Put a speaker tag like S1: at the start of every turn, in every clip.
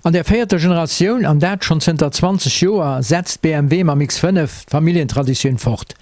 S1: An der véierter Generatioun, an dat schonn zënter 20 Joer, setzt BMW mam X5 d'Familljentraditioun fort.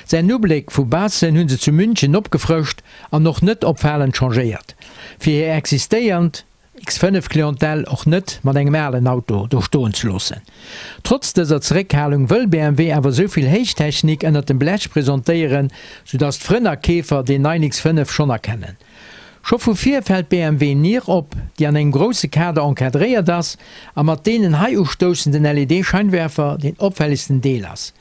S1: Säin Ubléck vu baussen hu se zu München opgefrëscht an och net opfalend changéiert, fir hir existéiernd X5 Clientèle och net mat engem alen Auto do stoen ze loossen. Trotz dëser Zeréckhalung wëll BMW awer esou vill Héichtechnik ënnert dem Blech presentéieren, sou dass d'Frënn a Keefer deen neien X5 schonn erkennen. Scho vu vir fält BMW Nier op, déi an engem grousse Kader encadréiert ass a mat deenen hei ustoussenden LED-Scheinwerfer deen opfällegsten Deel ass.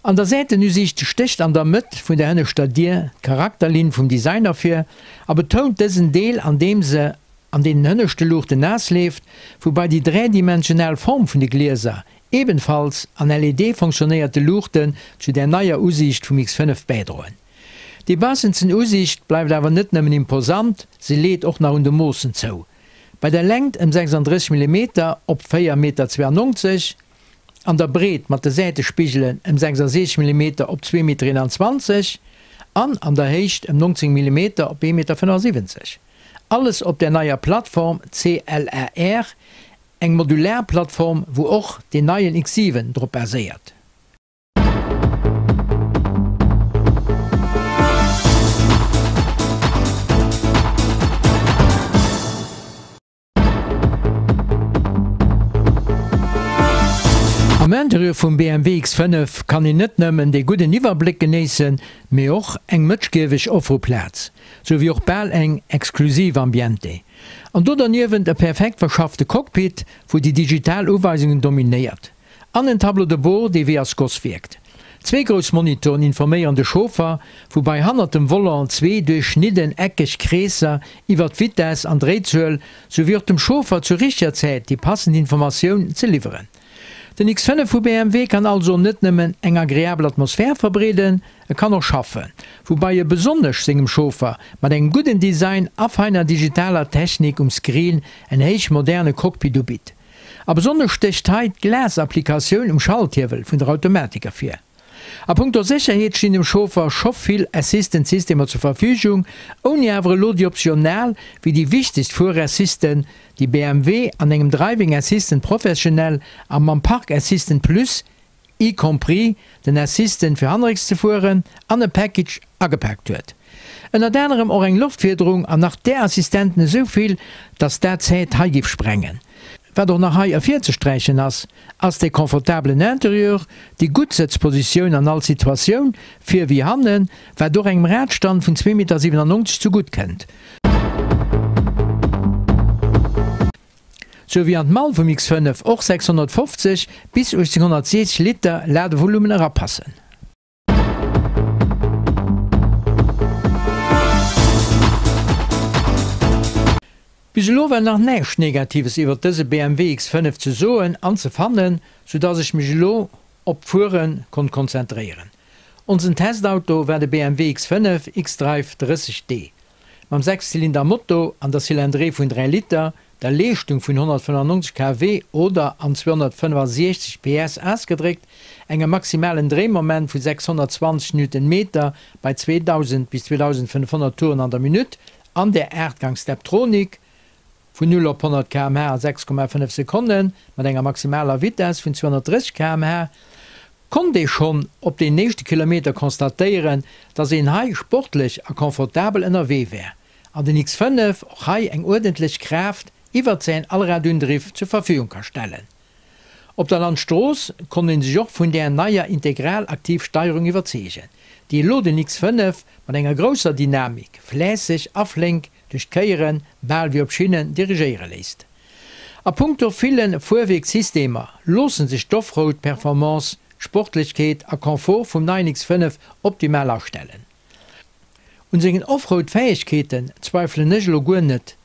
S1: An der Säitenusiicht stécht an der Mëtt vun der hënneschter Dier d'Charakterlinn vum Design ervir a betount dësen Deel andeem se an deenen hënneschte Luuchten naass leeft, woubai déi dräidimensional Form vun de Glieser ebenfalls an LED-fonctionnéierte Luuchten zu där neier Usiicht vum X5 bäidroen. Déi baussenzen Usiicht bleift awer net nëmmen imposant, se leet och nach un de Moossen zou. Bei der Längt ëm 36 Millimeter op 4,92 Meter, an der Breet mat de Säitespigelen ëm 66 Millimeter op 2,21 Meter an an der Héicht ëm 19 Millimeter op 1,75 Meter. Alles op der neier Plattform CLAR, eng modular Plattform wou och deen neien X7 drop baséiert. Am Interieur vum BMW X5 kann een net nëmmen dee gudden Iwwerbléck genéissen, mee och eng mëtschgieweg Offroplaz, sou wéi och bal eng exklusiv Ambiente. An do derniewent e perfekt verschaffte Cockpit, wou déi digital Uweisungen dominéiert. An en Tableau de bord, dee wéi as Goss wierkt. Zwee grouss Monitoren informéieren de Chauffer, woubai hannert dem Volant zwee duerchschnidden eckeg Kreesser iwwer d'Vitess an Dréizuel, souwéi och dem Chauffer zur richteger Zäit déi passend Informatioun ze liwweren. Den X5 vu BMW kann also net nëmmen eng agreabel Atmosphär verbreeden, e kann och schaffen, woubai e besonnesch sengem Chauffer mat engem gudden Design a feiner digitaler Technik um Screen en héich moderne Cockpit ubitt. A besonnesch stécht hei d'Glas-Applikatioun um Schalthiewel vun der Automatik ervir. A punkto Sécherheet stinn dem Chauffer scho vill Assistant-Systemer zur Verfügung, ouni awer elo déi optional wéi déi wichtegst Fuerassisten, déi BMW an engem Driving Assistant Professional a mam Park Assistant Plus y compris den Assistant fir hannerrécks ze fueren, an e Package agepaakt huet. Ënnert anerem och eng Loftfiederung an nach där Assistenten esou vill, dass dat d'Zäit hei giff sprengen. Wat och nach hei ervirzesträichen ass, ass dee confortabelen Interieur, déi gutt Sëtzpositioun an all Situatioun, vir wéi hannen, wat och engem Radstand vun 2,97 Meter zu gutt kënnt. Sou wéi an d'Mall vum X5 och 650 bis 1860 Liter Ladevolumen erapassen. Bis elo war nach näischt Negatives iwwert dëse BMW X5 ze soen an ze fannen, sou dass ech mech elo op d'Fuere konnt konzentréieren. Onsen Testauto war de BMW X5 xDrive 30 D. Mam Sechszylinder Moto an der Cylindrée vun 3 Liter, der Leeschtung vun 195 kW oder an 265 PS ausgedréckt, engem maximalen Dréimoment vu 620 Newtonmeter bei 2.000 bis 2.500 Touren an der Minutt an der Aachtgang-Steptronic vun 0 op 100 km/h a 6,5 Sekonne mat enger maximaler Vitess vun 230 km/h, konnt ee schonn op den éischte Kilometer constatéieren, dass een hei sportlech a confortabel ënnerwee wär an den X5 och hei eng uerdentlech Kraaft iwwert säin Allradundriff zur Verfügung ka stellen. Op der Landstrooss konnt een sech och vun där neier integral aktiv Steierung iwwerzeegen, déi elo den X5 mat enger grousser Dynamik flässeg a flénk duerch d'Kéieren bal wéi op Schinnen dirigéiere léisst. A punkto ville Fuerwierkssystemer loosse sech d'Offroad-Performance, Sportlechkeet a Confort vum neien X5 optimal astellen. Un sengen Offroad-Fäegkeeten zweifelen ech elo guer net,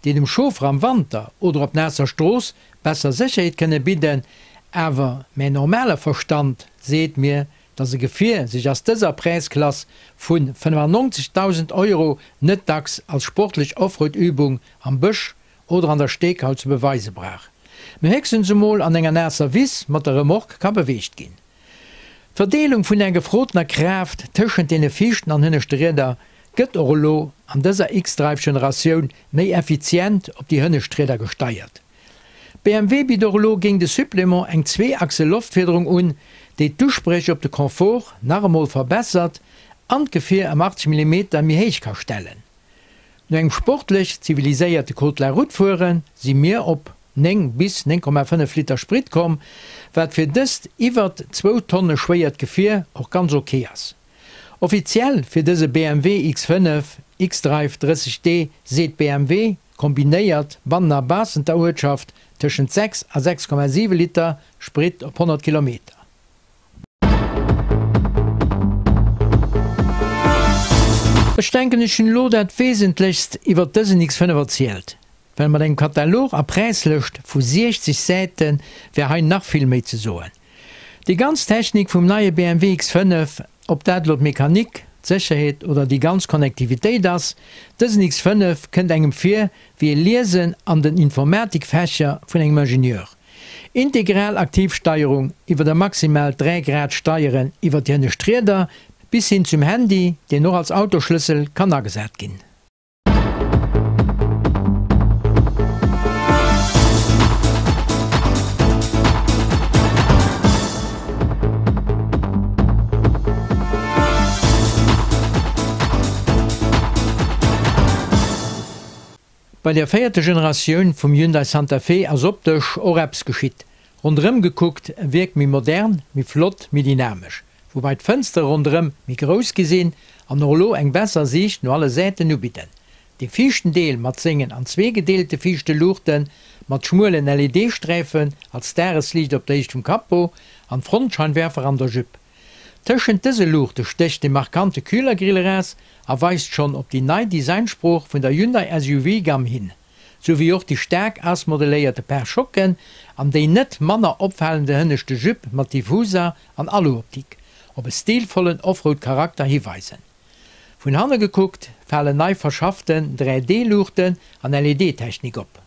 S1: déi dem Chauffer am Wanter oder op naasser Strooss besser Sécherheet kënne bidden, awer mäin normale Verstand seet mir, dass e Gefier sech ass dëser Präisklass vu 95.000 Euro net dacks als sportlech Offroad-Übung am Bësch oder an der Steekhaul ze beweise brauch, mee héchstens emol an enger naasser Wiss mat der Remorque ka beweegt ginn. D'Verdeelung vun der gefrotener Kraaft tëschent deene viischten an hënneschte Rieder gëtt och elo an dëser xDrive-Generatioun méi effizient op déi hënnescht Rieder gesteiert. BMW bitt och elo géint e Supplément eng Zweeachse-Loftfiederung un, déi d'Uspréch op de Confort nach emol verbessert an d'Gefier ëm 80 Millimeter méi héich ka stellen. No engem sportlech ziviliséierte Code de la Route fuere si mir op 9 bis 9,5 Liter Sprit komm, wat fir dëst iwwert zwou Tonne schwéiert Gefier och ganz ok ass. Offiziell fir dëse BMW X5 xDrive 30 D seet BMW, kombinéiert bannen a baussent der Uertschaft, tëschent 6 a 6,7 Liter Sprit op 100 Kilometer. Ech denken ech hunn elo dat Wesentlechst iwwert dësen X5 erzielt, well mat engem Katalog a Präislëscht vu 60 Säite wär hei nach vill méi ze soen. Déi ganz Technik vum neie BMW X5, ob dat elo d'Mechanik, d'Sécherheet oder déi ganz Connectivitéit ass, dësen X5 kënnt engem vir wéi e Liesen an den Informatikfächer vun engem Ingenieur. Integral aktiv Steierung iwwert e maximaalt 3 Grad Steieren iwwert déi hënnescht Rieder bis hin zum Handy, deen och als Autoschlëssel kann agesat ginn. Bei der véierter Generatioun vum Hyundai Santa Fe ass optesch och eppes geschitt. Ronderëm gekuckt wierkt méi modern, méi flott, méi dynamesch. Woubai d'Fënstere ronderëm méi grouss gi sinn an och elo eng besser Siicht no alle Säiten ubidden. De viischten Deel mat sengen an zwee gedeelte viischte Luuchten, mat schmuelen LED-Sträifen als Dagesliicht op der Héicht vum Capot an d'Frontscheinwerfer an der Jupe. Tëschent dëse Luuchte stécht de markante Kühlergrill eraus a weist schonn op déi nei Designsprooch vun der Hyundai SUV-Gamm hin, sou wéi och déi staark ausmodelléierte Pare-choquen an déi net manner opfalende hënneschte Jupe mat Diffuser an Aluoptik op e stilvollen Offroad-Charakter hiweisen. Vun hanne gekuckt falen nei verschafften 3D-Luuchten an LED-Technik op.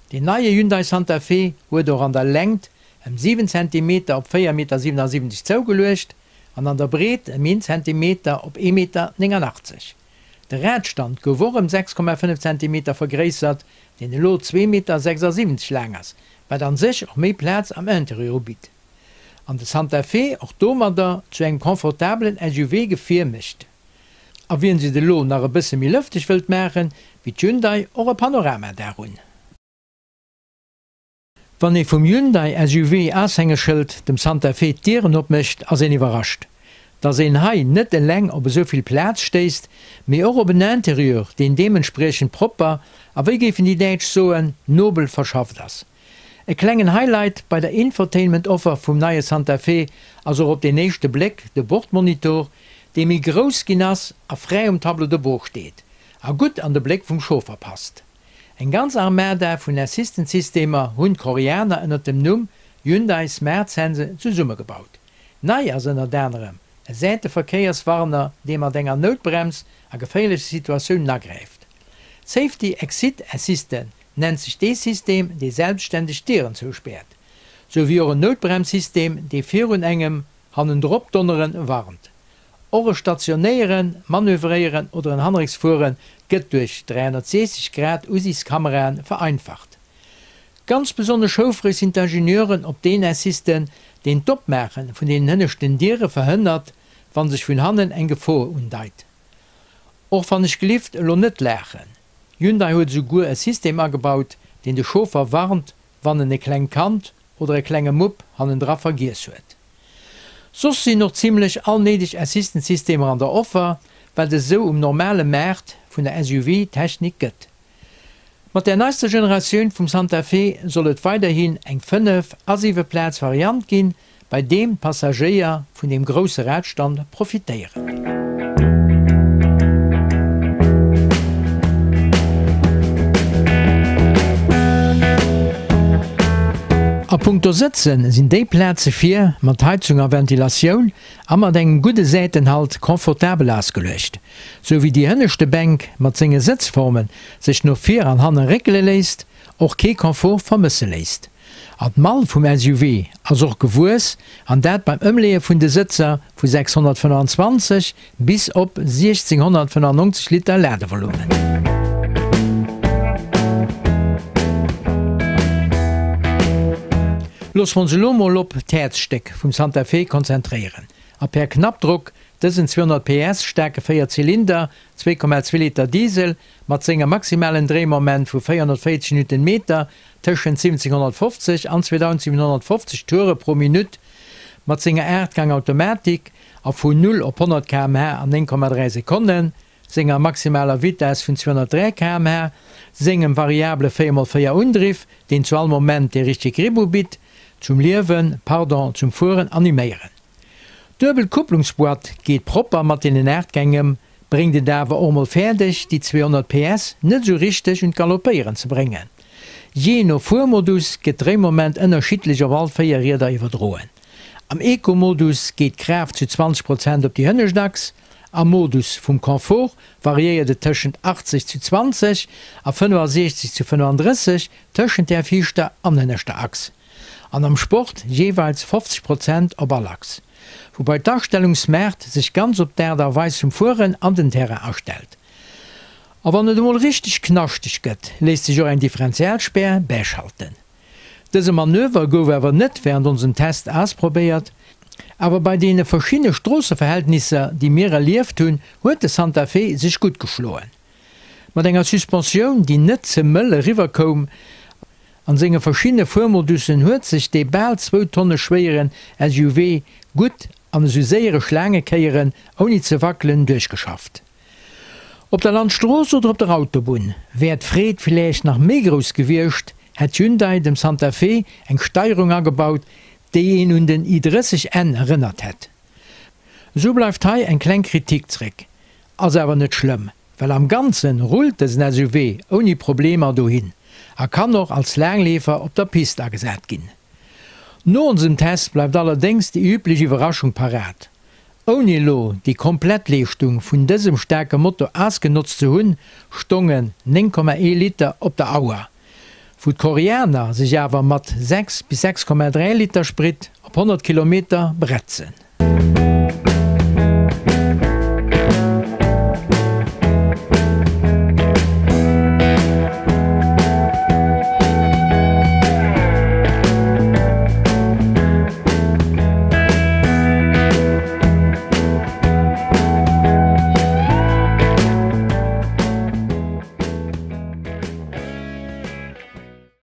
S1: Deen neie Hyundai Santa Fe huet och an der Längt ëm 7 Zentimeter op 4,77 Meter zougeluecht an an der Breet ëm een Zentimeter op 1,89 Meter. De Radstand gouf och ëm 6,5 Zentimeter vergréissert, deen elo 2,76 Meter laang ass, wat an sech och méi Plaz am Interieur ubitt an de Santa Fe och domadder zu engem confortabelen SUV-Gefier mécht. A wien et elo nach e bësse méi lëfteg wëllt maachen, bitt Hyundai och e Panoramadaach un. Wann ee vum Hyundai SUV Aushängeschëld, dem Santa Fe, d'Dieren opmécht, ass een iwwerrascht, dass een hei net eleng op esou vill Plaz stéisst, mee och op en Interieur, deen deementspriechend propper a wéi géifen déi Däitsch soen, nobel verschafft ass. E klengen Highlight bei der Infotainment-Offer vum neie Santa Fe ass och op den éischte Bléck de Bordmonitor, dee méi grouss ginn ass a fräi um Tableau de bord steet a gutt an de Bléck vum Chauffer passt. Eng ganz Armada vun Assistant-Systemer hunn d'Koreaner ënnert dem Numm Hyundai Smart Sense zesummegebaut. Nei ass ënnert anerem e Säiteverkéierswarner, dee mat enger Noutbrems a geféierleche Situatiounen agräift. Safety Exit Assistant nennt sech dee System, dee selbstständeg d'Dieren zouspäert, sou wéi och en Noutbremssystem, dee virun engem hannendrop donneren warnt. Och e Stationéieren, Manövréieren oder en Hannerrécksfuere gëtt duerch 360 Grad Usiichtskameraen vereinfacht. Ganz besonnesch houfreg sinn d'Ingenieuren op deen Assistant, deen d'Opmaache vun den hënneschten Diere verhënnert, wa sech vun hannen eng Gefor undeit. Och wann ech gelift elo net laachen, Hyundai huet esouguer e System agebaut, deen de Chauffer warnt, wann en e klengt Kand oder e klenge Mupp hannendra vergiess huet. Soss sinn och zimlech all néideg Assistant-Systemer an der Offer, wat et esou um normale Maart vun der SUV-Technik gëtt. Mat der neister Generatioun vum Santa Fe soll et weiderhin eng 5 a 7 Plaz Variant ginn, bei deem d'Passagéier vun deem grousse Radstand profitéieren. A punkto Sëtzen sinn déi Plaze vir mat Heizung a Ventilatioun a mat engem gudde Säitenhalt confortabel ausgeluecht, sou wéi déi hënneschte Bänk mat senge Sëtzformen sech no vir an hanne réckele léisst, och kee Confort vermësse léisst. An d'Mall vum SUV ass och gewuess, an dat beim Ëmleeë vun de Sëtzer vu 625 bis op 1695 Liter Ladevolumen. Loosse mer ons elo mol op d'Häerzstéck vum Santa Fe konzentréieren a per Knappdrock dësen 200 PS staarke Véierzylinder, 2,2 Liter Diesel mat sengem maximalen Dréimoment vu 440 Newtonmeter tëschent 1750 an 2750 Toure pro Minutt, mat senger Aachtgang-Automatik a vun 0 op 100 km/h an 9,3 Sekonnen, senger maximaler Vitess vun 203 km/h, sengem variabele 4x4 Undriff, deen zu all Moment dee richtege Gripp ubitt, zum Liewen, pardon, zum Fueren animéieren. D'duebel Kupplungsboîte geet propper mat deenen 8 Gäng ëm, bréngt et awer och mol fäerdeg, déi 200 PS net esou richteg un d'Galoppéieren ze bréngen. Jee no Fuermodus gëtt d'Dréimoment ënnerschiddlech op all 4 Rieder iwwerdroen. Am Eco-Modus geet d'Kraaft zu 20 Prozent op déi hënnescht Achs, Am Modus vum Confort variéiert et tëschent 80 zu 20 a 65 zu 35 tëschent där viischter an hënneschter Achs, an am Sport jeeweils 50 Prozent op all Achs, woubai d'Astellung Smart sech ganz op d'Aart a Weis vum Fueren an den Terrain astellt. A wann et emol richteg knaschteg gëtt, léisst sech och eng Differentialspär bäschalten. Dëse Manöver gouf awer net während onsem Test ausprobéiert, awer bei deene verschiddene Stroosseverhältnisser, déi mir erlieft hunn, huet de Santa Fe sech gutt geschloen. Mat enger Suspensioun, déi net ze mëll eriwwer koum, an senge verschiddene Fuermodussen huet sech dee bal zwou Tonne schwéieren SUV gutt an esou séiere Schlaangekéieren ouni ze wackelen duerchgeschafft. Op der Landstrooss oder op der Autobunn wär d'Freed villäicht nach méi grouss gewiescht, hätt Hyundai dem Santa Fe eng Steierung agebaut, déi een un den i30 N erënnert hätt. Esou bleift hei eng kleng Kritik zréck. Ass awer net schlëmm, well am Ganzen rullt dësen SUV ouni Problemer dohin a kann och als Laangleefer op der Pist agesat ginn. No onsem Test bleift allerdéngs déi üblech Iwwerraschung parat. Ouni elo déi komplett Leeschtung vun dësem staarke Motor ausgenotzt ze hunn, stongen 9,1 Liter op der Auer, wou d'Koreaner sech awer mat 6 bis 6,3 Liter Sprit op 100 Kilometer bretzen.